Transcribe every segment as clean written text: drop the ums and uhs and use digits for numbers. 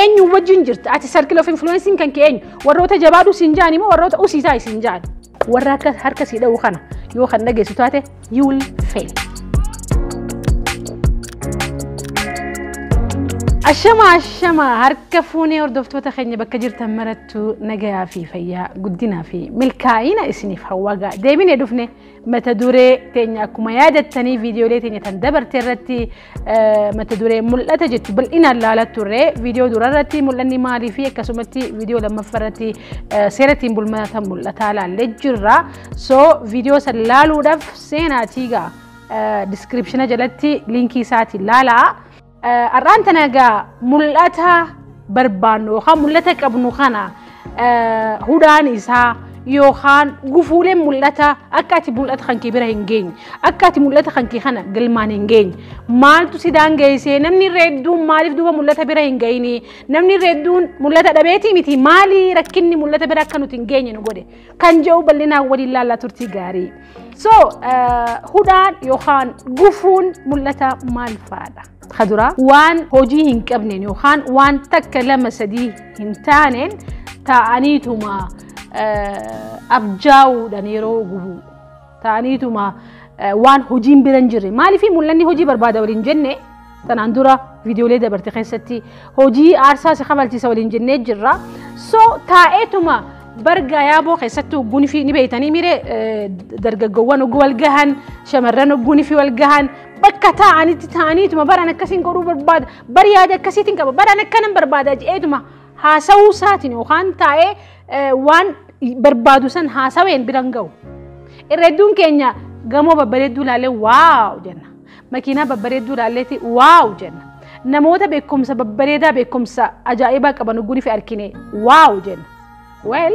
Eenyu wajjin jirta? Ati circle of influence kan kee eenyu? Warroota jabaadhu siin jaan immoo warroota usiisaa siin jaan. Warra akka harka sii dha'u kana yoo kan dhageessu taate, you will fail. Ashama ashama, harka fuunee hordoftoota keenya bakka jirtan marattuu nagayaa fi fayyaa, guddinaa fi milkaa'ina isiniif hawwagaa. Deebinee dhufne. Mata duree teenya akkuma yaadattanii viidiyoolee teenya tan dabarte irratti mata duree mul'ata jettu bal'inaan laalaa turre. Viidiyoo dura irratti mul'anni maalii fi akkasumatti viidiyoo lammaffaa irratti seera ittiin bulmaata mul'ataa laallee jirra. So viidiyoo san laaluudhaaf seenaatii gaa description jalatti liinkii isaatiin laalaa. Har'aan tana egaa mul'ata barbaannu yookaan mul'ata qabnu kana hudhaan isaa yookaan gufuuleen mul'ata akka ati mul'ata kan kee bira hin geenye, akka ati mul'ata kan kee kana galmaan hin geenye maaltu si daangeessee? Namni irra hedduun maaliif duuba mul'ata bira hin geenye? Namni irra hedduun mul'ata dhabeetii miti. Maali rakkinni mul'ata bira akka nuti hin geenye nu godhe kan jedhu bal'inaan waliin laallaa turtii gaarii. So hudhaan yookaan gufuun mul'ata maal fa'aadha? Kadura waan hojii hin qabneen yookaan waan takka lama sadii hin taaneen taa'aniituma abjaa'uudhaan yeroo gubu, taa'aniituma waan hojiin bira hin jirre. Maaliif mul'anni hojii barbaada waliin jenne? Tanaan dura viidiyoolee dabarte keessatti hojii aarsaa si kafalchiisa waliin jennee jirra. So taa'eetuma barga yaaboo keessattuu ogguun fi ni beeytanii miree dargaggoowwan ogguu wal gahan, shamarran ogguun fi wal gahan, bakka taa'anitti taa'aniituma baraan akkasiin godhuu barbaada, bari yaada akkasiitiin qaba, baraan akkanan barbaada je'eetuma haasawuu isaatiin yookaan taa'ee waan barbaadu san haasaween biran ga'u. Irra hedduun keenya gamoo babbareedduu ilaallee wow jenna. Makiinaa babbareedduu ilaalleeti wow jenna. Namoota beekumsa babbareedaa, beekumsa ajaa'ibaa qaban ogguun fi argine wow jenna. Well,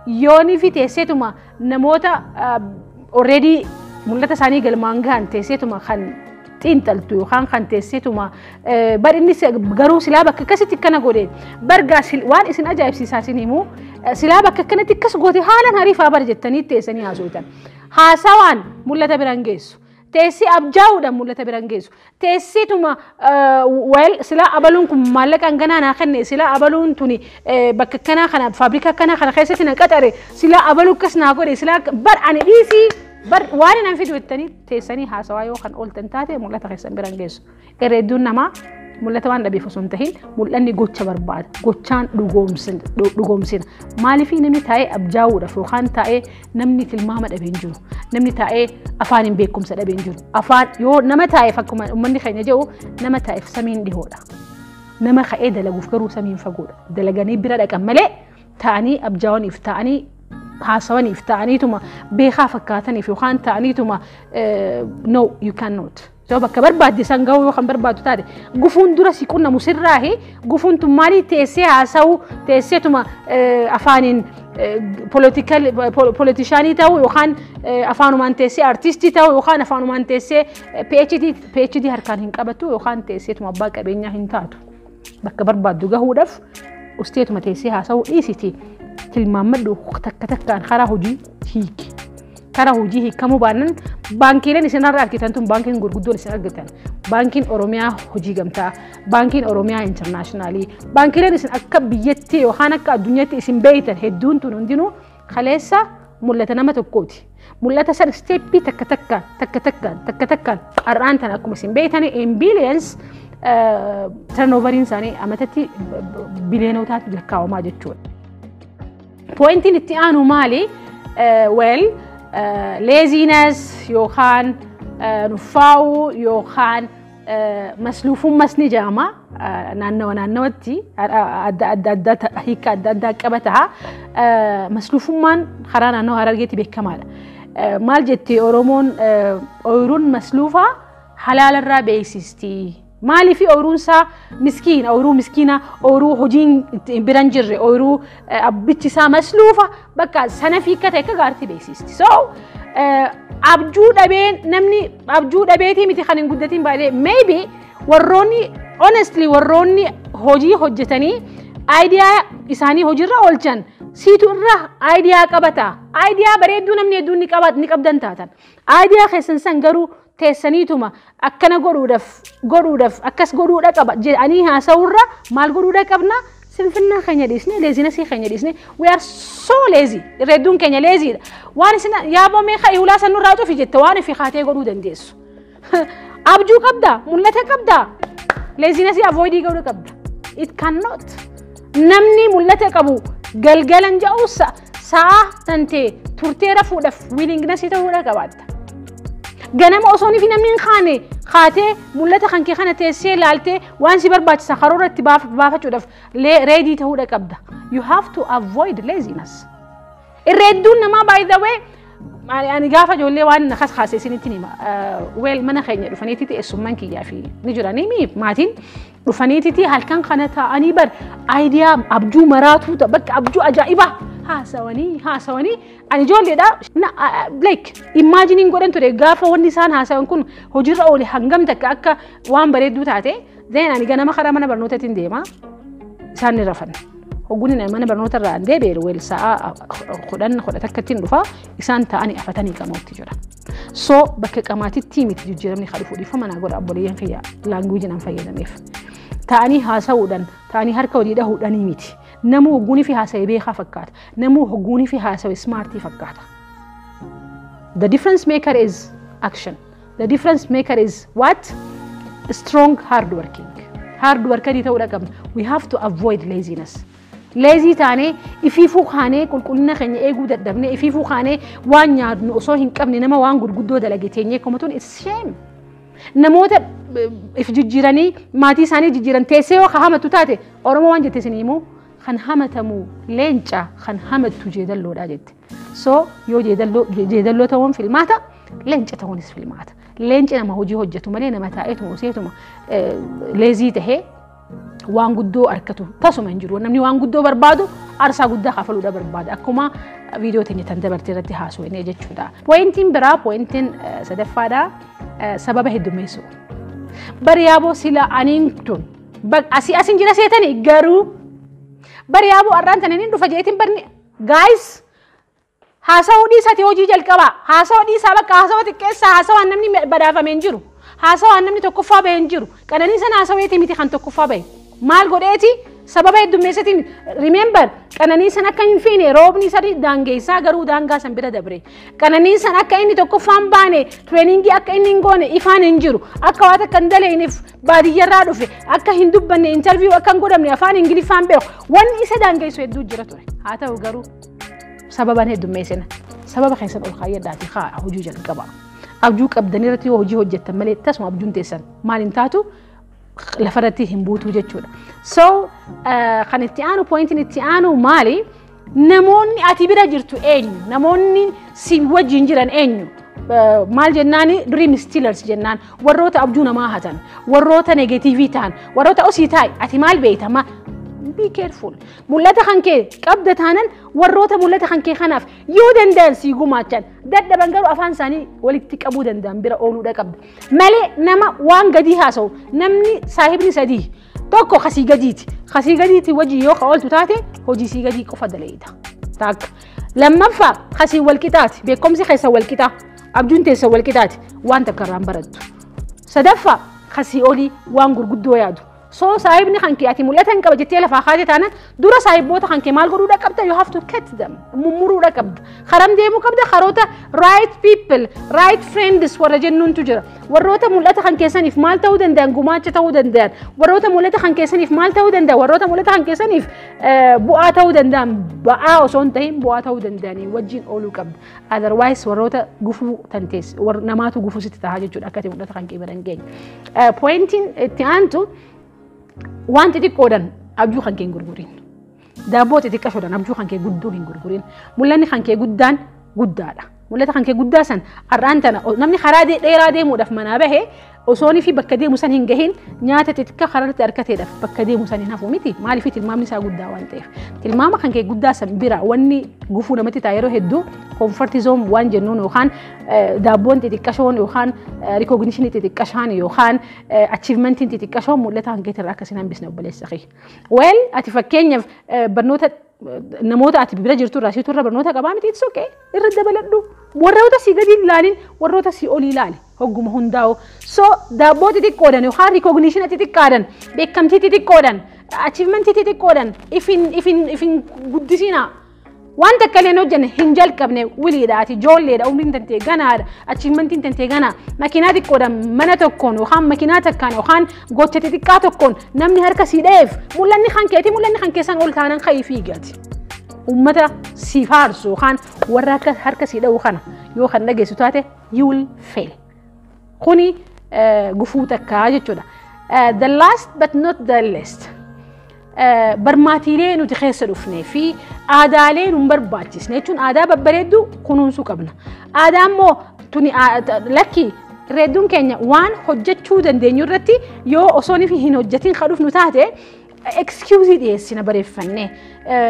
yoonii fi teesseetuma namoota already mul'ata isaanii galmaan gahan teesseetuma kan xiinxaltu yookaan kan teesseetuma bar inni garuu silaa bakka akkasitti akkana godhe bargaa waan isin ajaa'ibsiisaa isin himu, silaa bakka akkanatti akkas goote haalaan hariifaa bara jettanii teessanii haasoftan. Haasawaan mul'ata biraan geessu. Teessee abjaa'uudhaan mul'ata biraan geessu. Teesseetuma well, silaa abaluun kun maallaqa hanganaa naa kenne, silaa abaluun tuni bakka akkanaa kana faabrikaa akkanaa kana keessatti na qaxare, silaa abaluu akkas naa godhe, silaa bar ani dhiisii bar waan nan fidu jettanii teessanii haasawaa yoo kan ooltan taate mul'ata keessan biraan geessu. Irra hedduun namaa mul'ata waan dhabeef osoo hin tahin mul'anni gocha barbaada. Gochaan dhugoomsina. Maaliif namni taa'ee abjaa'uudhaaf yookaan taa'ee namni tilmaama dhabee hin jiru. Namni taa'ee afaan hin beekumsa dhabee hin jiru. Afaan yoo nama taa'eef, akkuma uummanni keenya jedhu, nama taa'eef samiin dhihoodha. Nama ka'ee dalaguuf garuu samiin fagoodha. Dalaganii bira dhaqan malee taa'anii abjaa'aniif, taa'anii haasawaniif, ta'aniituma beekaa fakkaataniif yookaan ta'aniituma, no, you cannot. So bakka barbaadde san gahuu yoo kan barbaaddu taate gufuun dura si qunnamu sirraahi. Gufuun tun maalii? Teessee haasa'uu, teesseetuma afaaniin politician ta'uu yookaan afaanumaan teessee artistii ta'uu yookaan afaanumaan teessee PhD harkaan hin qabattu yookaan teesseetuma abbaa qabeenyaa hin taatu. Bakka barbaaddu gahuudhaaf usteetuma teessee haasa'uu dhiisiti. Tilmaammadhu, takka takkaan karaa hojii hiiki. Karaa hojii hiikamuu baannan baankiileen isin irra argitan tun, baankiin gurguddoon isin argitan, baankiin Oromiyaa hojii gamtaa, baankiin Oromiyaa International, baankiileen isin akka biyyatti yookaan akka addunyaatti isin beeytan hedduun tun hundinuu kaleessa mul'ata nama tokkooti. Mul'ata san step takka takkaan, takka takkaan, takka takkaan har'aan tana akkuma isin beeytan in billions turnoveriin isaanii amatatti biliyoonotaatti lakkaa'amaa jechuudha. Pointiin itti aanu maali? Well, laziness yookaan nuffaa'uu yookaan masluufummas ni jedhama. Naannawa naannawatti adda adda addaa hiika adda addaa qaba ta'a. Masluufummaan karaa naannawa Harargeetti beekamaadha. Maal jetti Oromoon? Ooyiruun masluufaa halaalarraa beeksisti. Maaliif? Ooyiruun isaa miskiina, ooyiruu miskiina, ooyiruu hojiin bira hin jirre, ooyiruu abbichi isaa masluufa bakka sana fiikka ta'e akka gaariitti beeksisti. So abjuu dhabeen, namni abjuu dhabeetii miti kan hin guddatin baay'ee. Maybe warroonni, honestly, warroonni hojii hojjetanii idea isaanii hojiirra oolchan siitu irra idea qabata. Idea bareedduu namni hedduun ni qabdan taatan. Idea keessan san garuu Teessaniituma akkana godhuudhaaf akkas godhuudha qaba jedhanii haasa'urra maal godhuudha qabna? Sinfinnaa keenya dhiisne, laziness keenya dhiisne. We are so lazy. Irreedduun keenya lazydha. Waan isin yaaboo meeqa hulaa san nurraa cufi jette waan ifi kaatee godhuu dandeessu. Abjuu qabda, mul'ata qabda, laziness avoid godhuu qabda. It cannot. Namni mul'ata qabu galgalan ja'u sa'a tantee turtee rafuudhaaf willingness ta'uudha qabaatta. Ganama osoo fi namni hin kaane kaatee mul'ata kan kee kana teessee ilaaltee waan si barbaachisa karoora itti baafachuudhaaf ready ta'uudha qabda. You have to avoid laziness. Irreedduun namaa, by the way, ani gaafa ijoollee waan akkas kaasee isinitti hima. Well, mana keenya dhufaniititi eessummaan kiyyaa fi ni jiranii maatiin dhufaniititi halkan kana taa'anii bar idea abjuu maraatuu bakka abjuu ajaa'ibaa haasawanii ani ijoolleedha like imagineiin godhan ture gaafa wanni isaan haasawan kun hojiirra oole hangam takka akka waan bareedduu taate. Then ani ganama karaa mana barnootaatiin deema, isaan ni rafan. Hogguun mana barnoota irraa deebi'e, well, sa'a 10 11tti dhufa, isaan taa'anii afatanii qama'utti jira. So bakka qamaatitti miti jijjiiramni kan dhufu, dhiifama naa godha obboleeyyan kiyya languageiin an fayyadameef. Taa'anii haasa'uudhaan, taa'anii harka walii dhahuudhaanii miti. Namuu hogguunii fi haasa'e beekaa fakkaata. Namuu hogguunii fi haasa'e smart fakkaata. The difference maker is action. The difference maker is what? Strong hard working. Hard workerii ta'uudha qabna. We have to avoid laziness. Lazy taanee ifiifuu kaanee qulqullina keenya eeguu dadhabnee, ifiifuu kaanee waan nyaannu osoo hin qabne nama waan gurguddoo dalage teenyee komatuun, it's shame. Namoota if jijjiiranii maatii isaanii jijjiiran teessee yoo hamatu taate, Oromoo waan jette isinii immoo kan hamatamu leenca, kan hamattu jeedalloodha jette. So yoo jeedalloo ta'uun filmaata, leenca ta'uunis filmaata. Leenci nama hojii hojjetu malee nama taa'eetuma useetuma lazy tahee waan guddoo argatu tasuma hin jiru. Namni waan guddoo barbaadu aarsaa guddaa kafaluudha barbaada. Akkuma viidiyoo teenya tan dabarte irratti haasofne jechuudha. Pointiin biraa, pointiin sadaffaadha, sababa heddummeessu. Bari yaaboo sila aniin tun asii asin jira seetanii garuu bari yaaboo har'aan tana inni dhufa jeetiin barni. Guys, haasawuu dhiisati hojii jalqabaa. Haasawuu dhiisaa, bakka haasawaa xiqqeessaa. Haasawaan namni badhaafame hin jiru. Haasawaan namni tokkoffaa bahe hin jiru. Qananiisaan haasaweeti miti kan tokkoffaa bahe. Maal godheeti? Sababa heddummeessatiin. Remember, Qananiisaan akka hin fiine roobni sadi daangeessaa, garuu daangaa san bira dabre. Qananiisaan akka inni tokkoffaan baane training akka inni hin goone ifaan hin jiru. Akka waan akka hin daleeneef baadiyyarraa dhufe, akka hin dubbanne, interview akka hin godhamne, afaan Ingiliffaan beeku, wanni isa daangeessu hedduu jira ture. Haa ta'u garuu sababan heddummeessina. Sababa keessan ol kaayyadhaati haa hojii jalqaba. Abjuu qabdan irratti yoo hojii hojjettan malee tasuma abjuun teessan maal hin taatu, lafarratti hin buutuu jechuudha. So kan itti aanu, pointiin itti aanu maali? Namoonni ati bira jirtu eenyu? Namoonni si wajjin jiran eenyu? Maal jennaani, dream stealers jennaan warroota abjuu namaa hatan, warroota negative ta'an, warroota osii taa'i ati maal beeyta ma. Be careful. Mul'ata kan kee qabda taanan warroota mul'ata kan kee kanaaf yoo danda'an sii gumaachan, dadhaban garuu afaan isaanii walitti qabuu danda'an bira ooluudha qabda. Malee nama waan gadii haasa'u, namni saahibni sadii, tokko kasii gadiiti. Kasii gadiiti wajji yoo ka ooltu taate hojii sii gadii qofa daleeyita. Takka. Lammaffaa, kasii walqixaati. Beekumsi keessa walqixaa. Abjuun teessa walqixaati. Waan takka irraan barattu. Sadaffaa, kasii olii waan gurguddoo yaadu. So saahibni kan kee ati mul'ata hin qaba jettee lafaa kaatee taanaan dura saahiboota kan kee maal godhuudha qabda? You have to cut them. Mummuruudha qabda. Karam deemuu qabda, karoota right people, right friends warra jennuuntu jira. Warroota mul'ata kan keessaniif maal ta'uu danda'an, gumaacha ta'uu danda'an, warroota mul'ata kan keessaniif maal ta'uu danda'an, warroota mul'ata kan keessaniif bu'aa ta'uu danda'an, ba'aa osoo hin ta'in bu'aa ta'uu danda'anii wajjin ooluu qabda. Otherwise warroota gufuu tantees namaatu gufuu sitti tahaa jechuudha akka ati mul'ata kan kee bira hin geenye. Pointiin itti aantu, waan xixiqqoodhaan abjuu kan kee hin gurgurin. Daabboo xixiqqashoodhaan abjuu kan kee guddoo hin gurgurin. Mul'anni kan kee guddaan guddaadha. Mul'ata kan kee guddaa san har'aan tana namni karaa dheeraa deemuudhaaf manaa bahe osoonii fi bakka deemu san hin gahin nyaata xixiqqaa karaarratti argateedhaaf bakka deemu san hin hafu miti. Maaliif? Tilmaamni isaa guddaa waan ta'eef. Tilmaama kan kee guddaa san bira wanni gufuu namatti ta'a yeroo hedduu comfort zone waan jennuun yookaan daabboon xixiqqashoon yookaan recognition xixiqqashaan yookaan achievementiin xixiqqashoon mul'ata kan keetirraa akkasiin hambisne, obboleessa kee. Well, ati fakkeenyaaf barnoota namoota ati bira jirtu irraa siitu irra barnoota qabaa miti, it's okay, irra dabaladhu. Warroota si gadi ilaalin, warroota si olii ilaali. Hogguma hundaa'u. So daabboo xixiqqoodhaan yookaan recognition xixiqqaadhaan, beekamtii xixiqqoodhaan, achievementii xixiqqoodhaan ifin guddisina. Waan takka illee hojjenne hin jalqabne wiliidha, ati ijoolleedha, umriin tantee ganaadha, achievementiin tantee ganaa. Makiinaa xiqqoodhaan, mana tokkoon yookaan makiinaa takkaan yookaan gocha xixiqqaa tokkoon namni harka sii dha'eef mul'anni kan keeti, mul'anni kan keessan ol taanan ka'ii fiigati. Uummata si faarsu yookaan warra harka sii dha'u kana yoo kan dhageessu taate, you will fail. Kuni gufuu takkaa jechuudha. The last but not the least. Barmaatiilee nuti keessa dhufnee fi aadaalee nu barbaachisne jechuun aadaa babbareedduu kunuunsuu qabna. Aadaa immoo tuni lakki irreedduun keenya waan hojjechuu dandeenyu irratti yoo osoo hin hojjetin kan dhufnu taate, excuse dhiyeessina bareeffannee,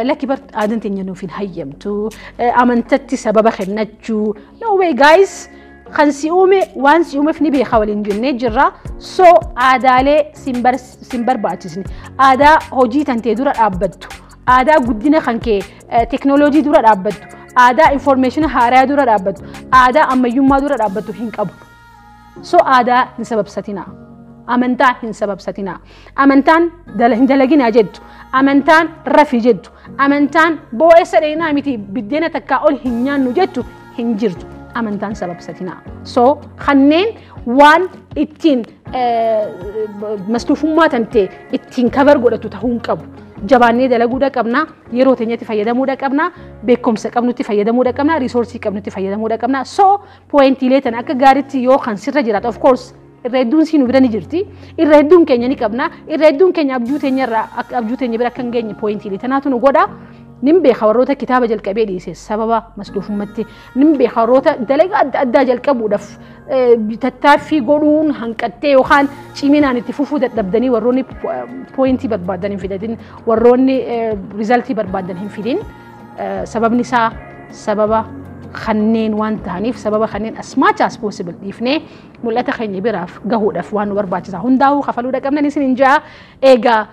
lakki bar aadaan teenya nuuf hin hayyamtu, amantatti sababa kennachuu. No way, guys. Kan si uume waan si uumeef ni beeka waliin jennee jirra. So aadaalee sin barbaachisne, aadaa hojii tantee dura dhaabbattu, aadaa guddina kan kee teknooloojii dura dhaabbattu, aadaa information haaraa dura dhaabbattu, aadaa ammayyummaa dura dhaabbattu hin qabu. So aadaa hin sababsatinaa. Amantaa hin sababsatinaa. Amantaan hin dalaginaa jettu. Amantaan rafi jettu. Amantaan boo'eessa dheenaa miti biddeena takkaa ol hin nyaannu jettu hin jirtu. Amantaan sababsatinaa. So kanneen waan ittiin masluufummaa tantee ittiin cover godhatu ta'uu hin qabu. Jabaannee dalaguudha qabna, yeroo teenyatti fayyadamuudha qabna, beekumsa qabnutti fayyadamuudha qabna, resource qabnutti fayyadamuudha qabna. So pointiilee tana akka gaariitti yoo kan sirra jiraatu, of course irra hedduun siin bira ni jirti. Irra hedduun keenya ni qabna. Irra hedduun keenya abjuu teenya irraa abjuu teenya bira akka hin geenye pointiilee tanaatu nu godha. Nin beeka warroota kitaaba jalqabee dhiise sababa masluufummaatti. Nin beeka warroota dalagaa adda addaa jalqabuudhaaf tattaaffii godhuun hanqattee yookaan ciminaan itti fufuu dadhabdanii, warroonni pointii barbaadan hin fidatin, warroonni resultii barbaadan hin fidin. Sababni isaa sababa kanneen waan ta'aniif, sababa kanneen as much as possible dhiifnee mul'ata keenya biraaf gahuudhaaf waan nu barbaachisa hundaa'uu kafaluudha qabnan isin hin ja'a. Egaa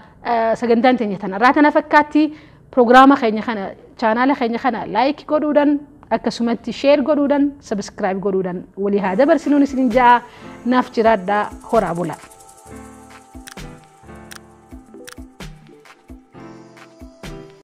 sagantaan teenya tanarraa tana fakkaatti. Proogiraama keenya kana, chaanaala keenya kana like godhuudhaan, akkasumatti share godhuudhaan, subscribe godhuudhaan walii haa dabarsinuun isin ja'a. Naaf jiraadhaa, horaa bulaa.